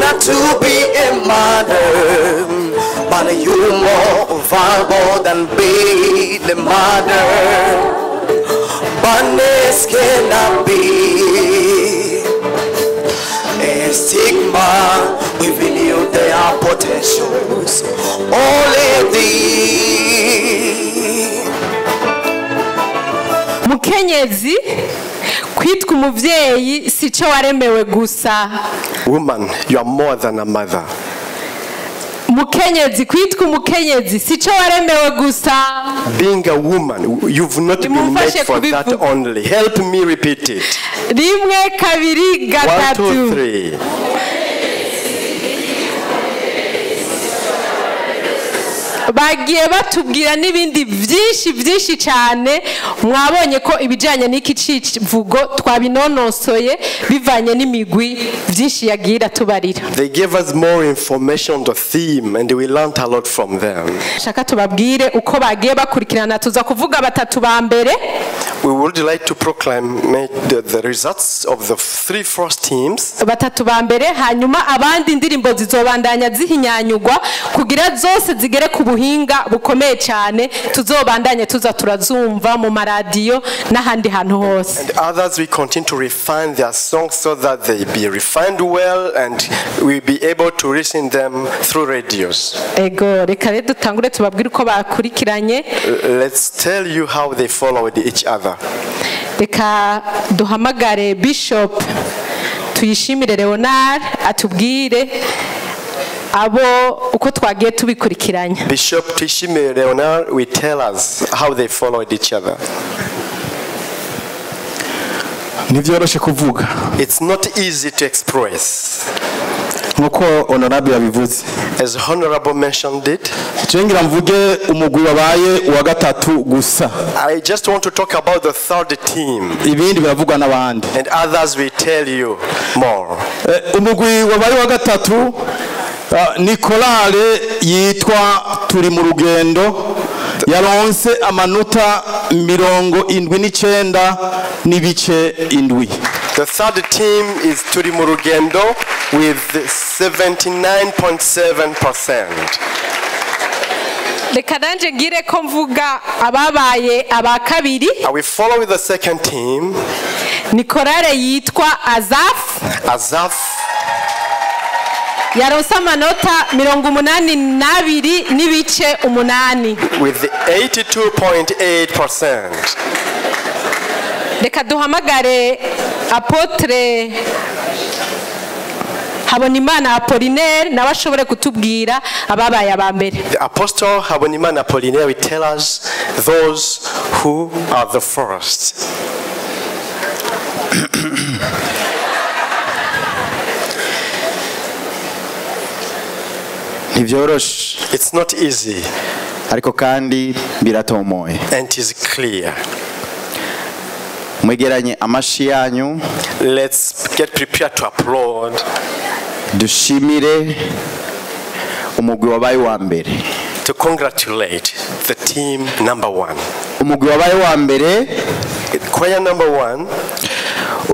Cannot to be a mother, but you more valuable than be the mother. But this cannot be a stigma within you. There are potentials. Only the Mukenyezi kwitwa umuvyeyi sico waremewe gusa. Woman, you are more than a mother. Mukenyezi kwitwa umukenyezi sico waremewe gusa. Being a woman, you've not been made for that only. Help me repeat it. Rimwe, kabiri, gatatu. 1, 2, 3. Bagiye batubwira n'ibindi byinshi byinshi cyane. Mwabonye ko ibijyanye n'iki civugo twabinonosoye bivanye n'imigwi byinshi yagira tubarira. They gave us more information on the theme and we learned a lot from them. Shaka tubabwire uko bagiye bakurikirana, tuza kuvuga batatu ba mbere. We would like to proclaim the results of the 3 first teams. Batatu ba mbere, hanyuma abandi indirimbo zizobandanya zihinyanyugwa kugira zose zigere ku buhinga bukomeye cyane, tuzobandanye tuza turazumva mu maradiyo n'ahandi hantu hose. And others we continue to refine their songs so that they be refined well and we be able to listen them through radios. Ego, reka rero dutangure tubabwire uko bakurikiranye. Let's tell you how they followed each other. Reka duhamagare Bishop Tuyishimire Leonard atubwire abo uko twagiye tubikurikiranya. Bishop Tuyishimire Leonard will tell us how they followed each other. Ntivyoroshe kuvuga. It's not easy to express. Nkuko honorable yabivuze. As honorable mentioned it. Ngira mvuge umugwi wabaye wa gatatu gusa. I just want to talk about the third team. Ibindi biravugwa n'abandi. And others will tell you more. Umugwi wabaye wa gatatu ni korale yitwa Turi mu rugendo yaronse amanota 79.7. The third team is Turi mu rugendo with 79.7%. Reka nanje ngire ko mvuga ababaye aba kabiri. We follow with the second team. Ni korale yitwa Azaf. Azaf yaronse amanota 82.8. With 82.8%. Reka duhamagare Apotre Habonimana Apollinaire nawe ashobore kutubwira ababaye aba mbere. The Apostle Habonimana Apollinaire will tell us those who are the first. Ntivyoroshe. It's not easy. Ariko kandi biratomoye. And it is clear. Mwegeranye amashi yanyu. Let's get prepared to applaud. Dushimire umugwi wabaye wa mbere. To congratulate the team number 1. Umugwi wabaye wa mbere, choir number 1,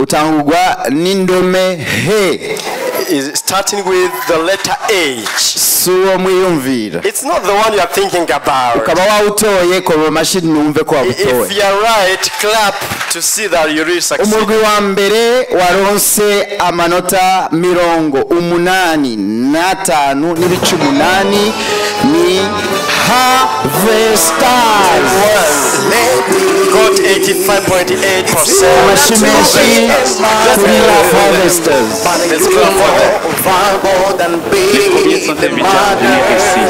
utangurwa n'indome H. Is starting with the letter H. Suwo mwiyumvira. It's not the one you are thinking about. Ukaba wawutoye ko mashini numve ko wabutoye. If you are right, clap to see that you really succeed. Umurwi wa mbere waronse amanota 85.8 ni Harvesters. Got 85.8%. Harvesters. Let's clap for them. Les premiers sont invités à venir ici.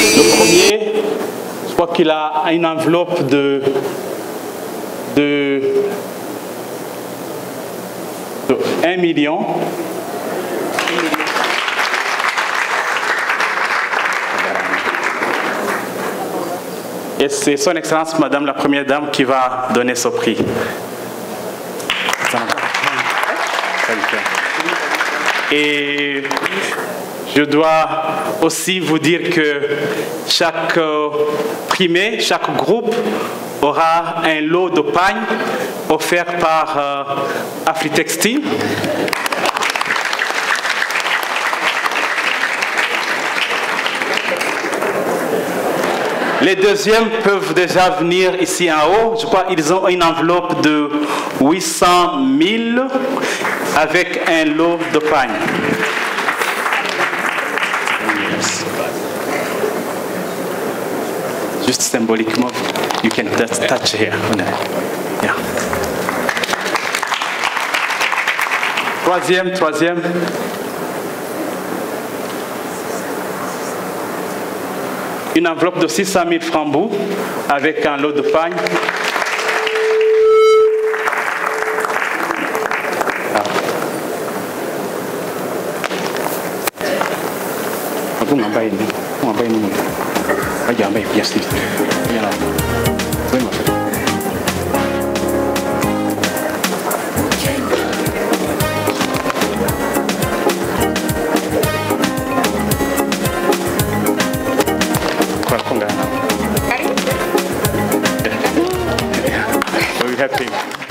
Le premier, je crois qu'il a une enveloppe de 1 million. Et c'est son Excellence Madame la Première Dame qui va donner ce prix. Et Je dois aussi vous dire que chaque primé, chaque groupe aura un lot de pagne offert par Afritextile. Les deuxièmes peuvent déjà venir ici en haut. Je crois qu'ils ont une enveloppe de 800 000 avec un lot de pagne. Juste symboliquement, you can just touch here. Yeah. Troisième. Une enveloppe de 600 000 francs bout avec un lot de pagne. Very happy.